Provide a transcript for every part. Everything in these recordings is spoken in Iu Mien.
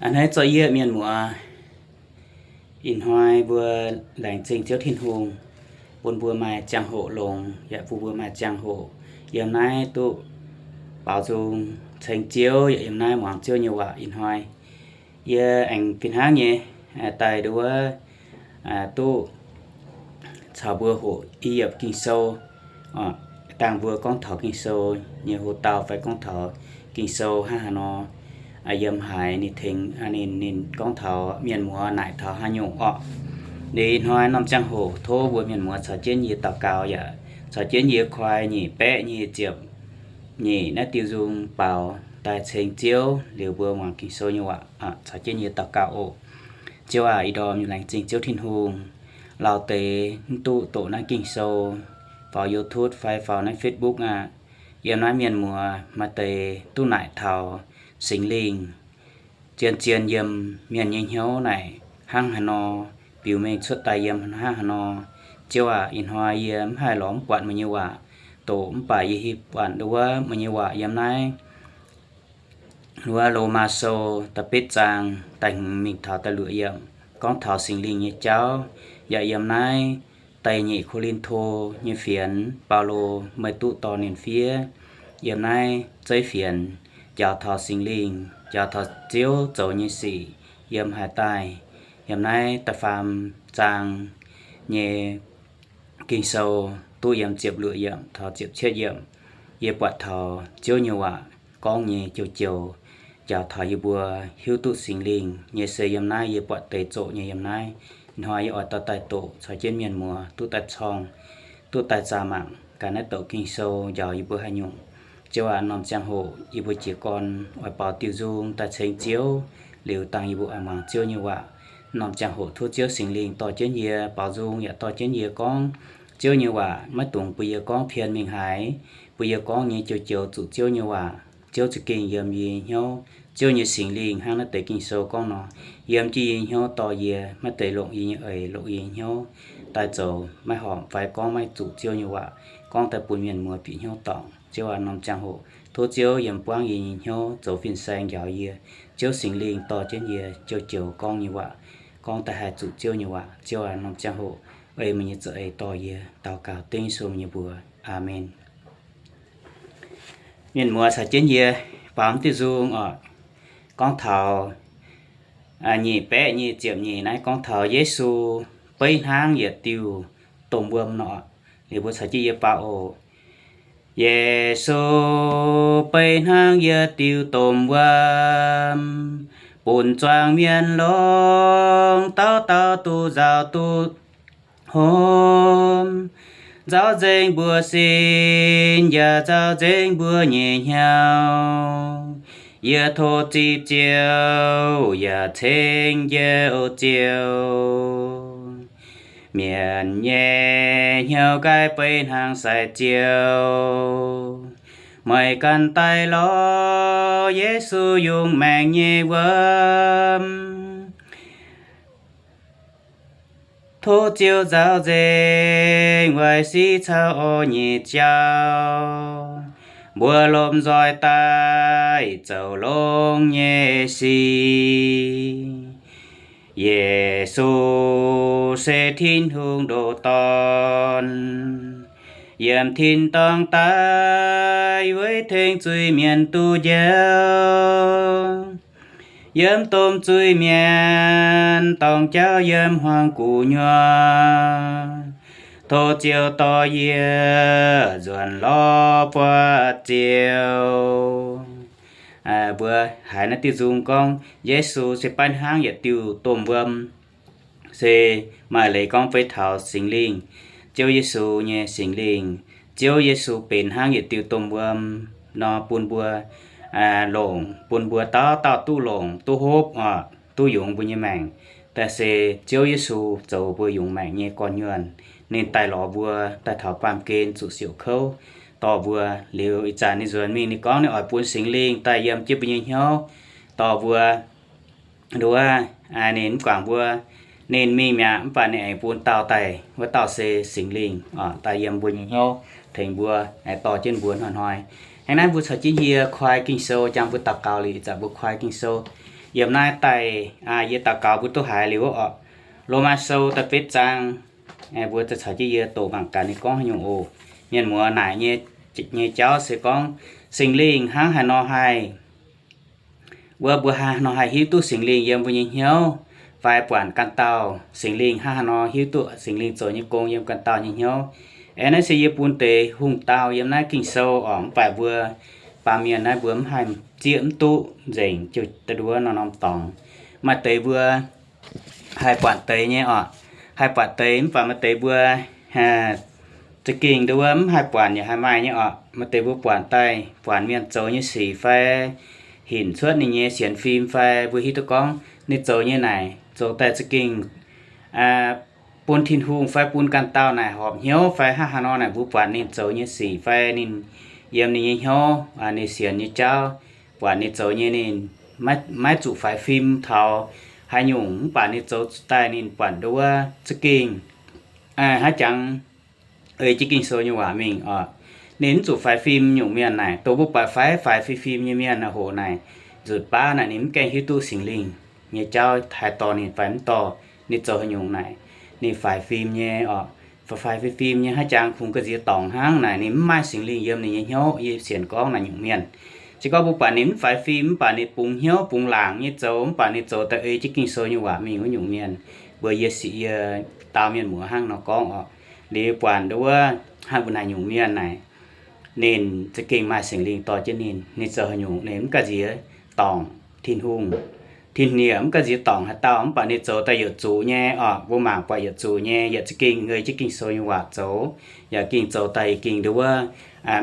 A'hneiv zorqv yieqv mienh muoz, ih hnoi mbuo laengz zingh Ziouv Tin-Hungh bun mbuo maaih ziangh hoc longx, yaac bun mbuo maaih ziangh hoc yiem naaiv duqv baaux nzung ceng Ziouv, yaac yiem naaiv muangx Ziouv nyei waac. Ih hnoi yie aengx fih hnangv nyei daaih nduov duqv caux mbuo hoqc i yiemc Ging-Sou, dangh mbuo gorngv taux Ging-Sou nyei hoc-dauh fai gorngv taux Ging-Sou hnangv haaix nor, yiem haaix ninh tengx ninh, ninh gorngv taux mienh muoz naaic taux haaix nyungc orqc. Liuz ih hnoi norm ziangh hoc tov mbuo mienh muoz caux jienv yie daux gaux yaac caux jienv yie koi nyic baeqv nyic ziepc nyic naaiv diuh nzung baaux daaih ceng Ziouv liuz mbuo muangx Ging-Sou nyei waac. Caux jienv yie daux gaux oc. Ziouv aac, ih ndorm laengz zingh Ziouv Tin-Hungh lauh deix mv duqv doqc naaiv Ging-Sou faaux YouTube fai faaux naaiv Facebook aqv. Yiem naaiv mienh muoz maaih deix duqv naaic taux Singx Lingh zien-zien yiem mienh nyei hnyouv naaic hnangv haaix nor, biux mengh cuotv daaih yiem hnangv haaix nor. Ziouv aac, ih hnoi yie mv haih lorz mv buatc meih nyei waac doqc, mv baac yie hiuv buatc nduov meih nyei waac yiem naaiv wuov Lomaa Sou da'betv zaang da'hmz mingh taux da'luoqc yiemc gorngv taux Singx Lingh nyei jauv. Yaac yiem naaiv da'nyeic Ko^lin^to nyei fienx, Baulo meih duqv dorh ninh fiev yiem naaiv zeiv fienx njaaux taux Singx Lingh, njaaux taux Ziouv zoux nyei sic yiem haaix daaih. Yiem naaiv da'faam zaang nyei Ging-Sou duqv yiem ziepc luoqc yiemc taux ziepc cietv yiemc, yie buatc taux Ziouv nyei waac gorngv nyei joux-joux njaaux taux yie mbuo hiuv duqv Singx Lingh nyei se yiem naaiv yie buatc deix zoqc nyei yiem naaiv. Hnoi yie oix dorh daaih doqc caux jienv mienh muoz duqv daaih corng, duqv daaih zaah mangc gaax naaiv doqc Ging-Sou njaaux yie mbuo haaix nyungc. Ziouv aac, norm ziangh hoc yie mbuo jiez gorn oix baaux diuh nzung daaih ceng Ziouv liuz dangh yie mbuo oix muangx Ziouv nyei waac. Norm ziangh hoc tov Ziouv Singx Lingh dorh jienv yie baaux nzung yaac dorh jienv yie gorngv Ziouv nyei waac, maiv dungx bun yie gorngv pien mingh haaix, bun yie gorngv nyei joux-joux zuqc Ziouv nyei waac. Ziouv za'gengh yiem yie nyei hnyouv. Ziouv nyei Singx Lingh hnangv naaiv deix Ging-Sou gorngv nor, yiem jienv yie nyei hnyouv dorh yie, maiv deix longc yie nyei eix, longc yie nyei hnyouv daaih zoux maiv horpc fai gorngv maiv zuqc Ziouv nyei waac, gorngv daaih bun mienh muoz bieqc hnyouv dorngc. Ziouv aac, norm ziangh hoc tov Ziouv yiem buangv yie nyei hnyouv zoux fin-saeng njaaux yie. Ziouv Singx Lingh dorh jienv yie joux-joux gorngv nyei waac, gorngv daaih haih zuqc Ziouv nyei waac. Ziouv aac, norm ziangh hoc ei meih nyei za'eix dorh yie. Daux gaux dengv Yesu nyei mbuox. Aamen. Mienh muoz caux jienv yie baaux diuh nzung oc. Gorngv taux nyic baeqv nyic ziepc nyeic naaiv gorngv taux Yesu beiv hnangv yietc diuh domh wuom nor. Liuz mbuo caux jienv yie baaux oc. Yesu beiv hnangv yietc diuh domh wuom, bun zuangx mienh longx dauh dauh duqv nzaaux duqv hopv. Nzaaux nzengc mbuo sin yaac nzaaux nzengc mbuo nyei hnyouv. Yie tov zipv Ziouv yaac ceng Njoux Ziouv. Mienh nyei hnyouv nqaai beiv hnangv sai Ziouv. Meih ganh daaih lorz Yesu yungz maengc nyei wuom. Tov Ziouv nzaaux nzengc waaic sic caux orv nyei jauv, mbuo lomh nzoih daaih zoux longx nyei sic. Yesu se Tin-Hungh ndoh Dorn, yiem tin-dorngh daaih weic tengx zuiz-mienh duqv njoux. Yiem domh zuiz-mienh dorngc jauv yiem hmuangx gu'nyuoz. Tov Ziouv dorh yie nzuonx lorz buatc Ziouv. Mbuo haiz naaiv diuh nzung gorngv Yesu se beiv hnangv yietc diuh domh wuom, se maaih leiz gorngv beiv taux Singx Lingh, Ziouv Yesu nyei Singx Lingh. Ziouv Yesu benx hnangv yietc diuh domh wuom nor bun mbuo longc, bun mbuo dauh dauh duqv longc duqv hopv oc, duqv yungz mbuo nyei maengc. Daaih se Ziouv Yesu zoux mbuo yungz maengc nyei gorn-nyuonh. Ninh daaih lorz mbuo daaih taux baamh gen zuqc siouc kouv dorh mbuo. Liuz ih zanc ninh nzuonx mingh, ninh gorngv ninh oix bun Singx Lingh daaih yiem jienv mbuo nyei hnyouv dorh mbuo. Nduov, ninh mv guangc mbuo, ninh mingh mi'aqv, mv baac ninh aengx bun dauh daaih. Wuov dauh se Singx Lingh daaih yiem mbuo nyei hnyouv tengx mbuo, aengx dorh jienv mbuo hnoi-hnoi. Hnangv naaiv mbuo caux jienv yie koi Ging-Sou, jangx mbuo daux gaux liuz ih zanc mbuo koi Ging-Sou. Yiem naaiv daaih yie daux gaux mbuo duqv haiz liuz oc. Lomaa Sou da'betv zaang, mbuo zai caux jienv yie doqc mangc gaax ninh gorngv haaix nyungc oc. Mienh muoz naaic nyei jauv se gorngv Singx Lingh hnangv haaix nor haih, wuov mbuo hnangv haaix nor haih hiuv duqv Singx Lingh yiem mbuo nyei hnyouv, fai buatc ganh dauh Singx Lingh hnangv haaix nor hiuv duqv Singx Lingh zoux nyei gong yiem ganh dauh nyei hnyouv. Aeqv, naaiv se yie bun deix hungh dauh yiem naaiv Ging-Sou oc, mv baac mbuo baamh mienh naaiv mbuo mv haih zieqv mv duqv nzengc, ziouc nduov norm-norm dorngx. Maaih deix mbuo haih buatc deix nyei oc, haih buatc deix, mv baac maaih deix mbuo za'gengh nduov mv haih buatc yaac haih maaih nyei oc. Maaih deix mbuo buatc daaih buatc mienh zoux nyei sic fai hinc cuotv ninh nyei sienx fim fai mbuo hiuv duqv gorngv ninh zoux nyei naaic zoux daaih za'gengh bun Tin-Hungh fai bun ganh dauh naaic horpc hnyouv fai hnangv haaix nor naaic, mbuo buatc ninh zoux nyei sic fai ninh yiem ninh nyei hnyouv, ninh sienx nyei jauv, buatc ninh zoux nyei ninh maiv zuqc faix fim taux haaix nyungc, mv baac ninh zoux daaih ninh buatc nduov za'gengh haaix jangx ei jienv Ging-Sou nyei waac mingh oc. Ninh mv zuqc faix fim nyungc mienh naaic, dongh mbuo buatc faix faix fim fim nyei mienh naaic hoc naaic, nzutc baav naaic ninh mv gaengh hiuv duqv Singx Lingh nyei jauv haih dorh ninh fai mv dorh, ninh zoux haaix nyungc naaic ninh faix fim nyei oc. Faix faix fim fim nyei hnangv jangx kungx ga'nziex dorngc hnangv naaic, ninh mv maaih Singx Lingh yiem ninh nyei hnyouv. Yie sienx gorngv naaic nyungc mienh, se gorngv mbuo buatc ninh mv faix fim, mv baac ninh bungx hnyouv bungx laangc nyei zoux, mv baac ninh zoux daaih ei jienv Ging-Sou nyei waac mingh wuov nyungc mienh, mbuo yie sic yie daauh mienh muoz hnangv nor gorngv oc. Liuz buatc nduov wuov hnangv mbuo naaic nyungc mienh naaic, ninh za'gengh maaih Singx Lingh dorh jienv ninh. Ninh zoux haaix nyungc ninh mv ga'nziex dorngc Tin-Hungh, Tin-Hungh yaac mv ga'nziex dorngc haaix dauh, mv baac ninh zoux daaih yietc zuqc nyei oc. Mbuo mangc buatc yietc zuqc nyei, yaac za'gengh ei jienv Ging-Sou nyei waac zoux, yaac gengh zoux daaih yaac gengh nduov wuov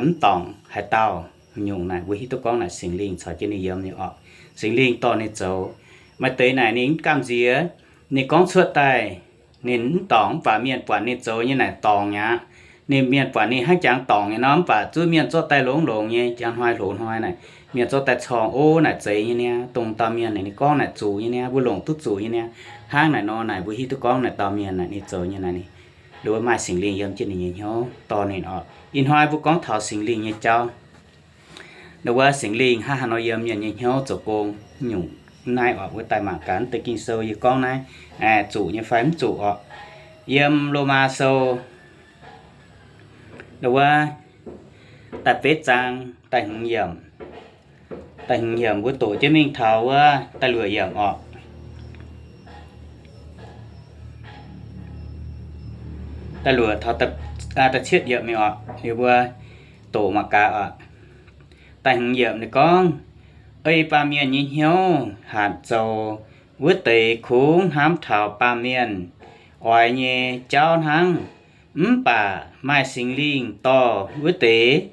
mv dorngc haaix dauh. Nyungc naaic mbuo hiuv duqv gorngv naaic Singx Lingh caux jienv ninh yiem nyei oc. Singx Lingh dorh ninh zoux. Maaih deix naaic ninh mv gamh nziex, ninh gorngv cuotv daaih ninh mv dorngc, mv baac mienh buatc ninh zoux nyei naaic dorngc aqv. Ninh mienh buatc ninh hnangv jangx dorngc nyei nor, mv baac zuov mienh zorqv daaih longx longx nyei, jangx hnoi hlox hnoi naaic, mienh zorqv daaih corngh, ov, naaic zeiz nyei niaa, dongh dauh mienh naaic ninh gorngv naaic zuqc nyei niaa, mbuo longc duqv zuqc nyei niaa. Hnangv naaic nor naaic mbuo hiuv duqv gorngv naaic dauh mienh naaic ninh zoux nyei naaic ninh, nduov maaih Singx Lingh yiem jienv ninh nyei hnyouv dorh ninh oc. Ih hnoi mbuo gorngv taux Singx Lingh nyei jauv. Nduov wuov Singx Lingh hnangv haaix nor yiem mienh nyei hnyouv zoux gong nyungc. Naaiv oc, wuov daaih mangc gaax deix Ging-Sou yie gorngv naaiv zuqc nyei fai mv zuqc oc. Yiem Lomaa Sou, nduov wuov, da'betv zaang da'hmz yiemc, da'hmz yiemc mbuo doqc jienv mingh taux wuov da'luoqc yiemc oc. Da'luoqc taux da'cietv yiemc mingh oc, liuz mbuo doqc mangc gaax oc. Da'hmz yiemc ninh gorngv, ei baamh mienh nyei hnyouv hatc zoux wuov deix kungx hnamv taux baamh mienh oix nyei jauv hnangv. Mv baac maaih Singx Lingh dorh wuov deix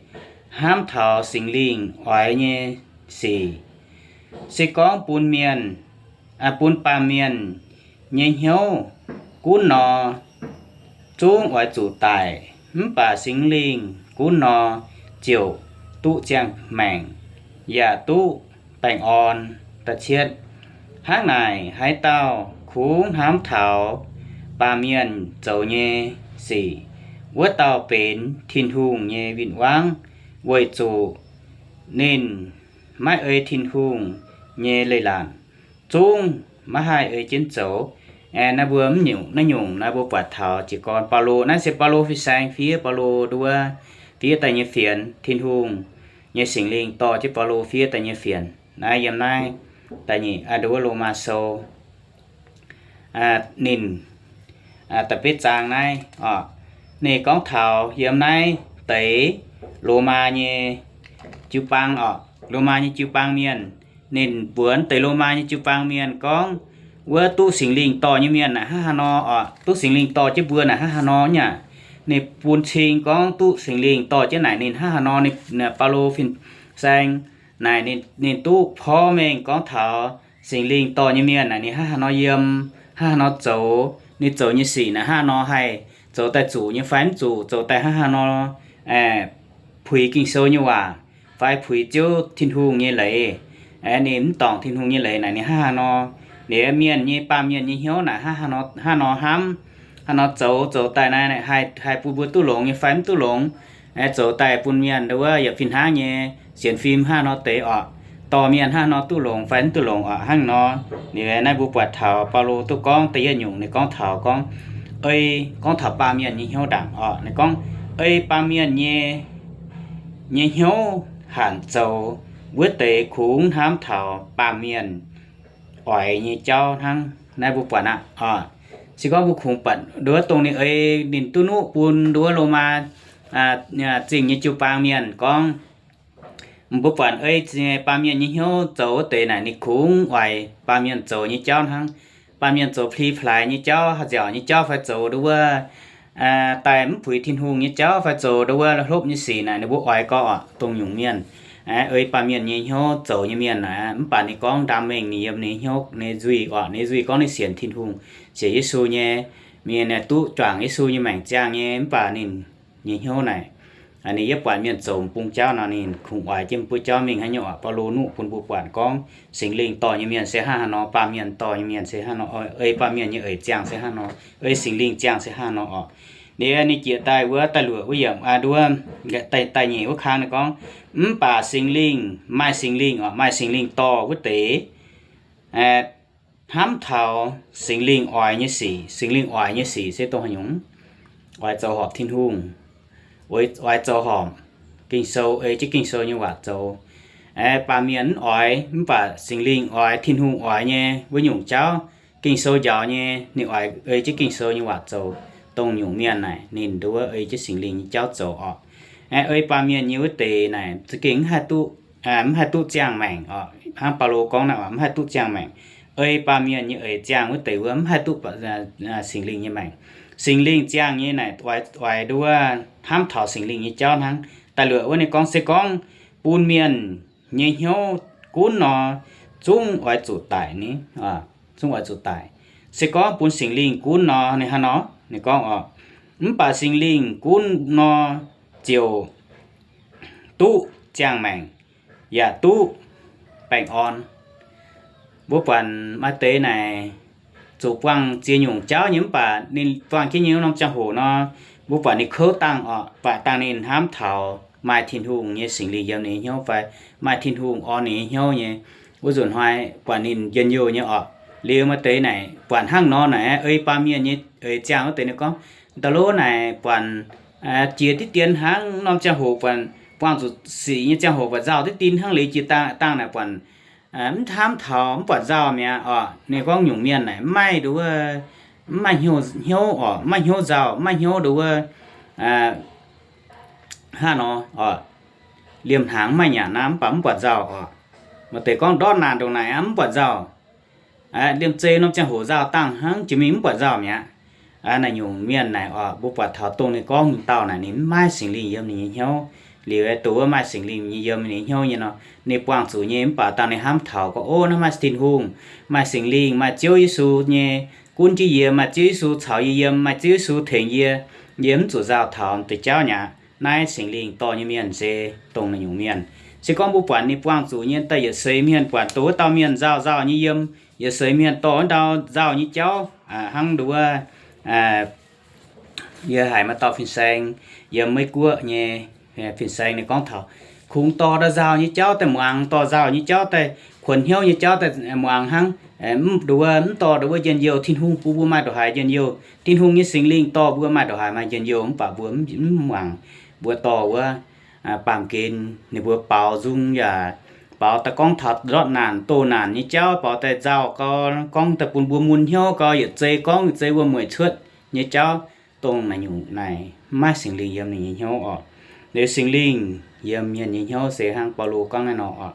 hnamv taux Singx Lingh oix nyei sic. Se gorngv bun mienh, bun baamh mienh nyei hnyouv gunv nor zungv oix zuqc daic, mv baac Singx Lingh gunv nor ziouc duqv ziangh maengc, yaac duqv baengh orn. Da'cietv, hnangv naaic haaix dauh kungx hnamv taux baamh mienh zoux nyei sic, wuov dauh benx Tin-Hungh nyei win-wangv, weic zuqc ninh maiv ei Tin-Hungh nyei leiz-latc, zungv maiv haih ei jienv zoux. Naaiv mbuo mv nyungc, naaiv nyungc naaiv mbuo buatc taux jiez gorn Baulo, naaiv se Baulo fin-saeng fiev, Baulo nduov fiev daaih nyei fienx, Tin-Hungh nyei Singx Lingh dorh jienv Baulo fiev daaih nyei fienx. Naaiv yiem naaiv da'nyeic, nduov Lomaa Sou, ninh da'betv zaang naaiv oc. Ninh gorngv taux yiem naaiv deix Lomaa nyei jiu-baang oc, Lomaa nyei jiu-baang mienh. Ninh mbuox deix Lomaa nyei jiu-baang mienh gorngv, wuov duqv Singx Lingh dorh nyei mienh naaic hnangv haaix nor oc, duqv Singx Lingh dorh jienv mbuo naaic hnangv haaix nor nyei aqv. Ninh bun cing gorngv duqv Singx Lingh dorh jienv naaic ninh hnangv haaix nor. Ninh, Baulo fin-saeng naaic ninh duqv porv mengh gorngv taux Singx Lingh dorh nyei mienh naaic ninh hnangv haaix nor yiem, hnangv haaix nor zoux, ninh zoux nyei sic naaic hnangv haaix nor haih zoux daaih zuqc nyei fai mv zuqc, zoux daaih hnangv haaix nor puix Ging-Sou nyei waac fai puix Ziouv Tin-Hungh nyei leiz. Ninh mv dorngc Tin-Hungh nyei leiz naaic ninh hnangv haaix nor, ninh mienh nyei, baamh mienh nyei hnyouv naaic hnangv haaix nor hnamv, haaix nor zoux, zoux daaih naaic haih bun mbuo duqv longx nyei fai mv duqv longx, zoux daaih bun mienh nduov yaac fih hnangv nyei sienx fim hnangv haaix nor deix oc. dorh mienh hnangv haaix nor duqv longx fai mv duqv longx oc. Hnangv nor, liuz naaiv mbuo buatc taux Baulo duqv gorngv da'yietv nyungc ninh gorngv taux gorngv, ei, gorngv taux baamh mienh nyei hnyouv ndaangc oc. Ninh gorngv, ei, baamh mienh nyei, nyei hnyouv hanc zoux wuov deix kungx hnamv taux baamh mienh oix nyei jauv hnangv. Naaiv mbuo buatc aqv oc. Se gorngv mbuo kungx buatc nduov dongh ninh ei ninh duqv nuqv bun nduov Lomaa zingh nyei jiu-baang mienh gorngv, mbuo buatc ei, baamh mienh nyei hnyouv zoux wuov deix naaic ninh kungx oix baamh mienh zoux nyei jauv hnangv. Baamh mienh zoux pli plaaix nyei jauv, haaix nziaauc nyei jauv fai zoux nduov wuov daaih mv puix Tin-Hungh nyei jauv fai zoux nduov wuov hlopv nyei sic naaic ninh mbuo oix gau oc. Dongh nyungc mienh, ei, baamh mienh nyei hnyouv zoux nyei mienh naaic, mv baac ninh gorngv ndaam mengh ninh yiem ninh hnyouv, ninh nzuih oc, ninh nzuih gorngv ninh sienx Tin-Hungh, sienx Yesu nyei, mienh duqv juangc Yesu nyei maengc ziangh nyei, mv baac ninh nyei hnyouv naaic, ninh yietv buatc mienh zoux m'bung jauv nor ninh kungx oix jienv m'bung jauv mingh haaix nyungc oc. Baulo nuqv bun mbuo buatc gorngv Singx Lingh dorh nyei mienh se hnangv haaix nor, baamh mienh dorh nyei mienh se hnangv haaix nor, ei, baamh mienh nyei eix ziangh se hnangv haaix nor, ei, Singx Lingh ziangh se hnangv haaix nor oc. Liuz ninh jiex daaih wuov da'luoqc wuov yiemc, nduov, da'nyeic wuov kang ninh gorngv, mv baac Singx Lingh, maaih Singx Lingh oc, maaih Singx Lingh dorh wuov deix hnamv taux Singx Lingh oix nyei sic. Singx Lingh oix nyei sic se dongh haaix nyungc? Oix zoux horpc Tin-Hungh, oix zoux horpc Ging-Sou, ei jienv Ging-Sou nyei waac zoux. Baamh mienh mv oix, mv baac Singx Lingh oix, Tin-Hungh oix nyei wuov nyungc jauv, Ging-Sou njaaux nyei, ninh oix ei jienv Ging-Sou nyei waac zoux. Dongh nyungc mienh naaic ninh nduov ei jienv Singx Lingh nyei jauv zoux oc. Ei, baamh mienh nyei wuov deix naaic za'gengh mv haih duqv, mv haih duqv ziangh maengc oc. Hnangv Baulo gorngv naaic, mv haih duqv ziangh maengc. Ei, baamh mienh nyei eix ziangh wuov deix wuov mv haih duqv Singx Lingh nyei maengc. Singx Lingh ziangh nyei naaic oix nduov hnamv taux Singx Lingh nyei jauv hnangv. Da'luoqc wuov ninh gorngv se gorngv bun mienh nyei hnyouv gunv nor, zungv oix zuqc daic ni, zungv oix zuqc daic. Se gorngv bun Singx Lingh gunv nor, ninh hnangv nor, ninh gorngv oc, mv baac Singx Lingh gunv nor, ziouc duqv ziangh maengc, yaac duqv baengh orn. Mbuo buatc maaih deix naaic zuqc buangh ziex nyungc jauv nyei mv baac ninh buangh jienv nyei wuov norm ziangh hoc nor, mbuo buatc ninh kouv dangh oc, buatc dangh ninh hnamv taux maaih Tin-Hungh nyei Singx Lingh yiem ninh nyei hnyouv fai maaih Tin-Hungh orn ninh nyei hnyouv nyei. Wuov nzunc hnoi buatc ninh njien-youh nyei oc. Liuz maaih deix naaic buatc hnangv nor naaic, ei, baamh mienh nyei eix ziangh wuov deix ninh gorngv, da'lov naaic buatc jiex diqv dien hnangv norm ziangh hoc buatc, buangh zuqc sic nyei ziangh hoc buatc nzauh diqv dien hnangv liuz jiex dangh naaic buatc mv hnamv taux mv buatc nzauh mi'aqv oc. Ninh gorngv nyungc mienh naaic mv maaih nduov, mv maaih hnyouv oc, mv maaih hnyouv nzauh, mv maaih hnyouv nduov wuov hnangv nor oc. Liemh hnaangx mv maaih nyanc naaiv mv baac mv buatc nzauh oc. Maaih deix gorngv ndortv naanc ndongc naaic mv buatc nzauh. Liemh zeih norm ziangh hoc nzauh dangh hnangv jiex mingh mv buatc nzauh mi'aqv. Naaiv nyungc mienh naaic oc, mbuo buatc taux dongh ninh gorngv nyei dauh naaic ninh mv maaih Singx Lingh yiem ninh nyei hnyouv. Liuz dongh wuov maaih Singx Lingh nyei yiem ninh nyei hnyouv nyei nor, ninh buangh zuqc nyei mv baac dangh ninh hnamv taux gorngv, ov, naaiv maaih Tin-Hungh, maaih Singx Lingh, maaih Ziouv Yesu nyei, gunv jienv yie, maaih Ziouv Yesu caux yie yiem, maaih Ziouv Yesu tengx yie, yie mv zuqc nzauh taux deix jauv mi'aqv. Naaiv Singx Lingh dorh nyei mienh se dongh naaiv nyungc mienh. Se gorngv mbuo buatc ninh buangh zuqc nyei daaih yietc seix mienh buatc dongh wuov dauh mienh nzauh nzauh nyei yiem, yietc seix mienh dorh wuov dauh nzauh nyei jauv, hnangv nduov wuov yie haiz maaih dauh fin-saeng yiem Meiv Guoqv nyei fin-saeng ninh gorngv taux kungx dorh nzauh nyei jauv daaih muangx, dorh nzauh nyei jauv daaih, kuonx hnyouv nyei jauv daaih muangx hnangv. Mv, nduov wuov mv dorh nduov wuov njien-youh Tin-Hungh bun mbuo maaih ndongc haaix njien-youh, Tin-Hungh nyei Singx Lingh dorh mbuo maaih ndongc haaix maaih njien-youh mv baac mbuo mv muangx. Mbuo dorh wuov baamh gen ninh mbuo baaux nzung yaac baaux daaih gorngv taux ndortv naanc doh naanc nyei jauv, baaux daaih nzauh gau, gorngv daaih bun mbuo mun hnyouv gau, yietc zei gorngv yietc zei wuom-mueic cuotv nyei jauv. Dongh naaiv nyungc naaic mv maaih Singx Lingh yiem ninh nyei hnyouv oc. Liuz Singx Lingh yiem mienh nyei hnyouv se hnangv Baulo gorngv naaiv nor oc,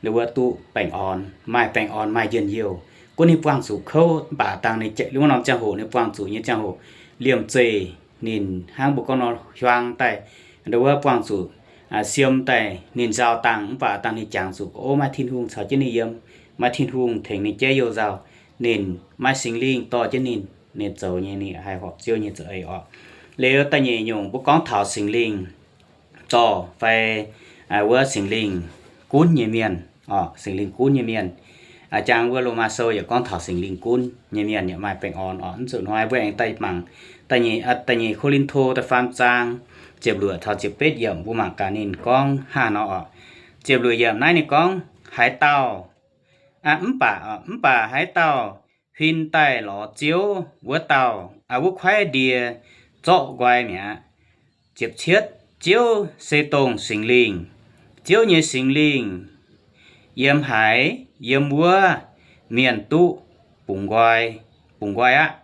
ninh wuov duqv baengh orn, maaih baengh orn, maaih njien-youh. Gunv ninh buangh zuqc kouv mv baac dangh ninh wuov norm ziangh hoc ninh buangh zuqc nyei ziangh hoc, liemh zeih ninh hnangv mbuo gorngv nor hiuang daaih, nduov wuov buangh zuqc siem daaih ninh nzauh dangh mv baac dangh ninh jangx zuqc ov, maaih Tin-Hungh caux jienv ninh yiem, maaih Tin-Hungh tengx ninh jaiv youh nzauh, ninh maaih Singx Lingh dorh jienv ninh, ninh zoux nyei ninh haih horpc Ziouv nyei za'eix oc. Liuz da'nyeic nyungc mbuo gorngv taux Singx Lingh dorh fai wuov Singx Lingh gunv nyei mienh oc, Singx Lingh gunv nyei mienh. Jangx wuov Lomaa Sou yaac gorngv taux Singx Lingh gunv nyei mienh yaac maaih baengh orn oc. Mv zuqc hnoi mbuo aengx daaih mangc da'nyeic Ko^lin^to da'faam zaang ziepc luoqc taux ziepc betv yiemc, mbuo mangc gaax ninh gorngv hnangv nor oc. Ziepc luoqc yiemc naaiv ninh gorngv, haaix dauh, mv baac, mv baac haaix dauh huin daaih lorz Ziouv wuov dauh, wuov kuaaiv ndie zorqv nqoi mi'aqv. Ziepc cietv, Ziouv se dongh Singx Lingh. Ziouv nyei Singx Lingh yiem haaix, yiem wuov mienh duqv bungx nqoi, bungx nqoi aqv.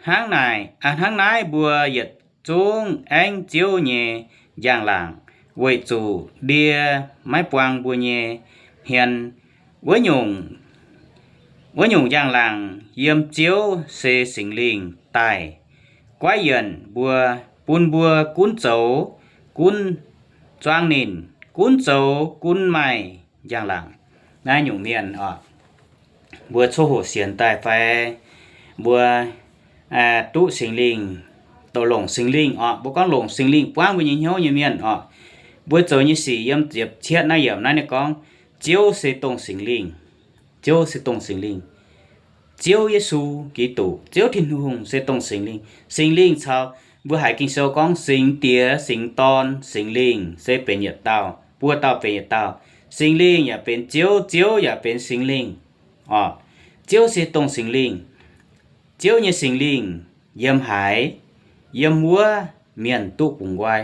Hnangv naaic, hnangv naaiv mbuo yietc zungv aengv Ziouv nyei njang-laangc, weic zuqc ndie maiv buang mbuo nyei hmien. Wuov nyungc, wuov nyungc njang-laangc yiem Ziouv se Singx Lingh daaih guaiv yienc mbuo, bun mbuo gunv zoux, gunv zuangv ninh, gunv zoux gunv maaih njang-laangc. Naaiv nyungc mienh oc, mbuo coqv hoqc sienx daaih fai mbuo duqv Singx Lingh, douc longc Singx Lingh oc, mbuo gorngv longc Singx Lingh buangv mbuo nyei hnyouv nyei mienh oc, mbuo zoux nyei sic yiem ziepc cietv naaiv yiemc naaiv ninh gorngv, Ziouv se dongh Singx Lingh. Ziouv se dongh Singx Lingh. Ziouv Yesu Giduc, Ziouv Tin-Hungh se dongh Singx Lingh. Singx Lingh caux mbuo haiz Ging-Sou gorngv Singx Diex, Singx Dorn, Singx Lingh se benx yietc dauh, buo dauh benx yietc dauh. Singx Lingh yaac benx Ziouv, Ziouv yaac benx Singx Lingh. Oc, Ziouv se dongh Singx Lingh. Ziouv nyei Singx Lingh yiem haaix, yiem wuov mienh duqv bungx nqoi.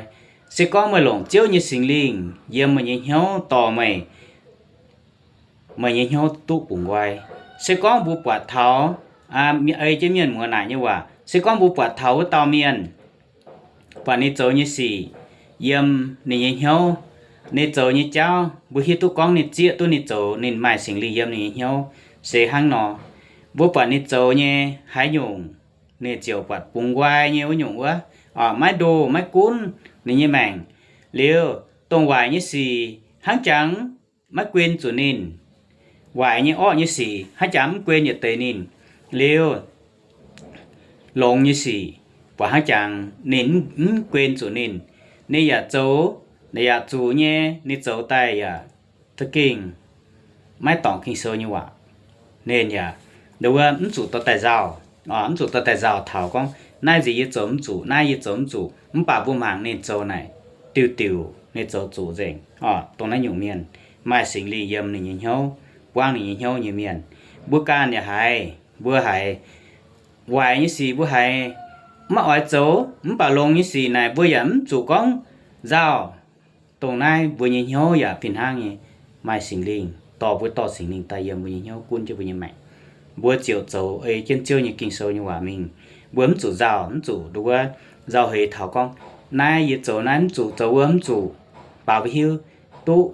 Se gorngv meih longc Ziouv nyei Singx Lingh yiem meih nyei hnyouv dorh meih, meih nyei hnyouv duqv bungx nqoi. Se gorngv mbuo buatc taux, ei jienv mienh muoz naaic nyei waac, se gorngv mbuo buatc taux wuov dauh mienh, buatc ninh zoux nyei sic yiem ninh nyei hnyouv, ninh zoux nyei jauv mbuo hiuv duqv gorngv ninh zieqv duqv ninh zoux, ninh maaih Singx Lingh yiem ninh nyei hnyouv se hnangv nor. Mbuo buatc ninh zoux nyei haaix nyungc, ninh ziouc buatc bungx nqoi nyei wuov nyungc wuov, maiv ndoh maiv gunv ninh nyei maengc. Liuz, dongh waaic nyei sic hnangv jangx maiv guen zuqc ninh. Waaic nyei orqv nyei sic hnangv jangx mv guen yietc deix ninh. Liuz, longx nyei sic buatc hnangv jangx ninh mv guen zuqc ninh. Ninh yaac zoux, ninh yaac zuqc nyei, ninh zoux daaih yaac za'gengh maiv dorngc Ging-Sou nyei waac. Ninh yaac, wuov mv zuqc dorh daaih nzauh, mv zuqc dorh daaih nzauh taux gorngv naaiv nziex yie zoux mv zuqc, naaiv yie zoux mv zuqc. Mv baac mbuo mangc ninh zoux naaic diuc diuc ninh zoux zuqc nzengc. Dongh naaiv nyungc mienh maaih Singx Lingh yiem ninh nyei hnyouv, buangv ninh nyei hnyouv nyei mienh. Mbuo ganh yaac haiz, mbuo haiz waaic nyei sic mbuo haiz maiv oix zoux, mv baac longx nyei sic naaic mbuo yaac mv zuqc gorngv nzauh. Dongh naaiv mbuo nyei hnyouv yaac fih hnangv nyei, maaih Singx Lingh dorh, mbuo dorh Singx Lingh daaih yiem mbuo nyei hnyouv gunv jienv mbuo nyei maengc, mbuo ziouc zoux ei jienv Ziouv nyei Ging-Sou nyei waac mingh. Mbuo mv zuqc nzauh, mv zuqc nduov nzauh heix taux gorngv naaiv yie zoux naaiv mv zuqc, zoux wuov mv zuqc. Baac mbuo hiuv duqv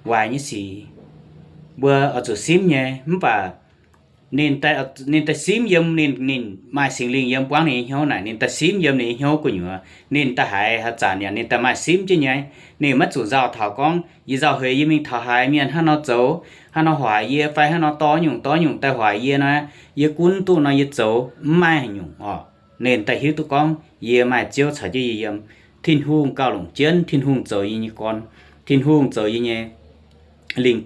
waaic nyei sic mbuo oix zuqc simv nyei, mv baac ninh daaih, ninh daaih simv yiem ninh, ninh maaih Singx Lingh yiem buangv ninh nyei hnyouv naaic, ninh daaih simv yiem ninh nyei hnyouv gu'nyuoz, ninh daaih haiz haaix zanc yaac ninh daaih maaih simv jienv nyei. Ninh maiv zuqc nzauh taux gorngv yie nzauh heix yie mingh taux haaix mienh hnangv nor zoux, hnangv nor hoic yie fai hnangv nor dorh nyungc dorh nyungc daaih hoic yie nor, yie gunv duqv nor yie zoux mv maaih haaix nyungc oc. Ninh daaih hiuv duqv gorngv yie maaih Ziouv caux jienv yie yiem. Tin-Hungh gauh longc jienv Tin-Hungh zoux yie nyei gorn, Tin-Hungh zoux yie nyei lingh,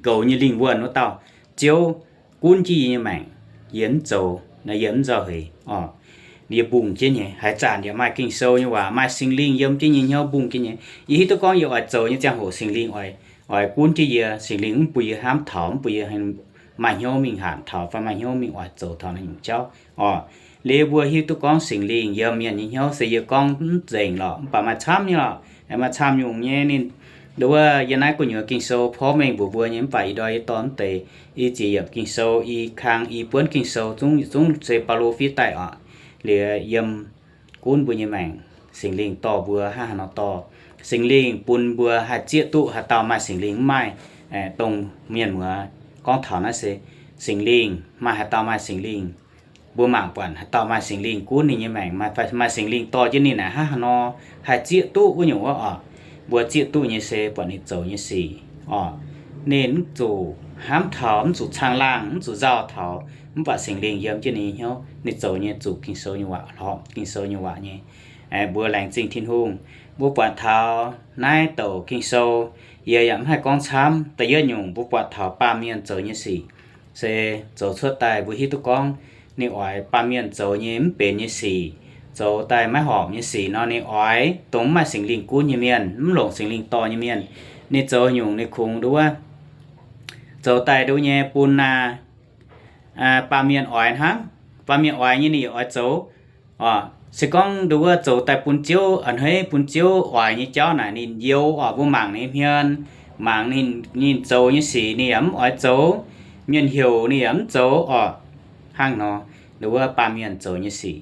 goux nyei lingh wuonh wuov dauh. Ziouv gunv jienv yie nyei maengc, yie mv zoux, yie mv nzauh heix oc. Yie mbungh jienv nyei. Haaix zanc yaac maaih Ging-Sou nyei waac, maaih Singx Lingh yiem jienv nyei hnyouv mbungh jienv nyei. Yie hiuv duqv gorngv yie oix zoux nyei ziangh hoc Singx Lingh oix, oix gunv jienv yie, Singx Lingh mv bun yie hnamv taux, mv bun yie maaih hnyouv mingh hatc taux fai maaih hnyouv mingh oix zoux taux naaiv nyungc jauv oc. Liuz mbuo hiuv duqv gorngv Singx Lingh yiem mienh nyei hnyouv se yie gorngv mv nzengc lorqc, mv baac maaih camv nyei lorqc, maaih camv nyungc nyei ninh. Nduov yie naaiv gu'nyuoz Ging-Sou porv mengh mbuox mbuo nyei, mv baac ih ndorm yie dorh mv deix i ziex yiemc Ging-Sou, i kang i buonv Ging-Sou zungv, zungv se Baulo fiev daaih oc. Liuz yiem gunv mbuo nyei maengc, Singx Lingh dorh mbuo hnangv haaix nor dorh. Singx Lingh bun mbuo haih zieqv duqv haaix dauh maaih Singx Lingh mv maaih. Dongh mienh muoz gorngv taux naaiv se Singx Lingh maaih, haaix dauh maaih Singx Lingh. Mbuo mangc buatc haaix dauh maaih Singx Lingh gunv ninh nyei maengc, maaih Singx Lingh dorh jienv ninh naaic hnangv haaix nor haih zieqv duqv wuov nyungc wuov oc. Mbuo zieqv duqv nyei se buatc ninh zoux nyei sic oc. Ninh mv zuqc hnamv taux, mv zuqc caangh laangh, mv zuqc nzauh taux, mv baac Singx Lingh yiem jienv ninh nyei hnyouv, ninh zoux nyei zuqc Ging-Sou nyei waac, horpc Ging-Sou nyei waac nyei. Mbuo laengz zingh Tin-Hungh, mbuo buatc taux naaiv douc Ging-Sou, yie yaac mv haih gorngv camv. Da'yietv nyungc mbuo buatc taux baamh mienh zoux nyei sic, se zoux cuotv daaih mbuo hiuv duqv gorngv ninh oix baamh mienh zoux nyei mv benx nyei sic, zoux daaih maiv horpc nyei sic nor, ninh oix dongh mv maaih Singx Lingh gunv nyei mienh, mv longc Singx Lingh dorh nyei mienh. Ninh zoux nyungc ninh kungx nduov zoux daaih nduov nyei bun baamh mienh oix hnangv. Baamh mienh oix nyei ninh yaac oix zoux. Oc, se gorngv nduov wuov zoux daaih bun Ziouv, a'hneiv bun Ziouv oix nyei jauv naaic ninh youx oc, mbuo mangc ninh hmien, mangc ninh, ninh zoux nyei sic ninh yaac mv oix zoux. Mienh heuc ninh yaac mv zoux oc. Hnangv nor, nduov wuov baamh mienh zoux nyei sic,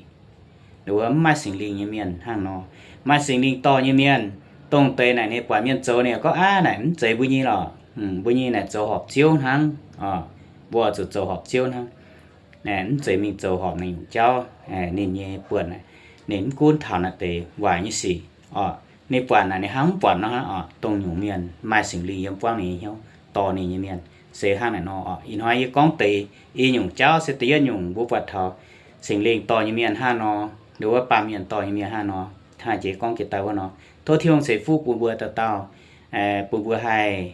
nduov wuov mv maaih Singx Lingh nyei mienh hnangv nor. Maaih Singx Lingh dorh nyei mienh, dongh deix naaic ninh buatc mienh zoux ninh gorngv, aav, naaic mv zeiz mbuo nyei lorqc. Mbuo nyei naaic zoux horpc Ziouv hnangv. Mbuo zuqc zoux horpc Ziouv hnangv. Mv zeiz mingh zoux horpc naaic nyungc jauv. Ninh nyei buonc, ninh mv gunv taux naaic deix waaic nyei sic. Ninh buatc naaic ninh hnangv mv buatc nor hnangv oc. Dongh nyungc mienh maaih Singx Lingh yiem buangv ninh nyei hnyouv dorh ninh nyei mienh se hnangv naaic nor oc. Ih hnoi yie gorngv deix i nyungc jauv se da'yietv nyungc mbuo buatc taux Singx Lingh dorh nyei mienh hnangv nor, nduov wuov baamh mienh dorh nyei mienh hnangv nor, hnangv jiex gorngv jiex daaih wuov nor. Tov Tin-Hungh ceix fuqv bun mbuo dauh dauh, bun mbuo haih,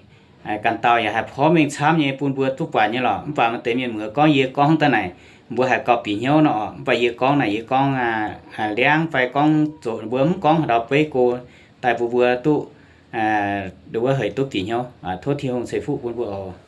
ganh dauh yaac haih porv mengh camv nyei bun mbuo duqv buatc nyei lorqc. Mv baac maaih deix mienh muoz gorngv yie gorngv daaih naaic, mbuo haiz gauh bieqc hnyouv nor oc. Mv baac yie gorngv naaic yie gorngv liangv fai gorngv zoqc, mbuo mv gorngv haaix dauh beiv go daaih bun mbuo duqv, nduov wuov hec duqv bieqc hnyouv. Tov Tin-Hungh ceix fuqv bun mbuo oc.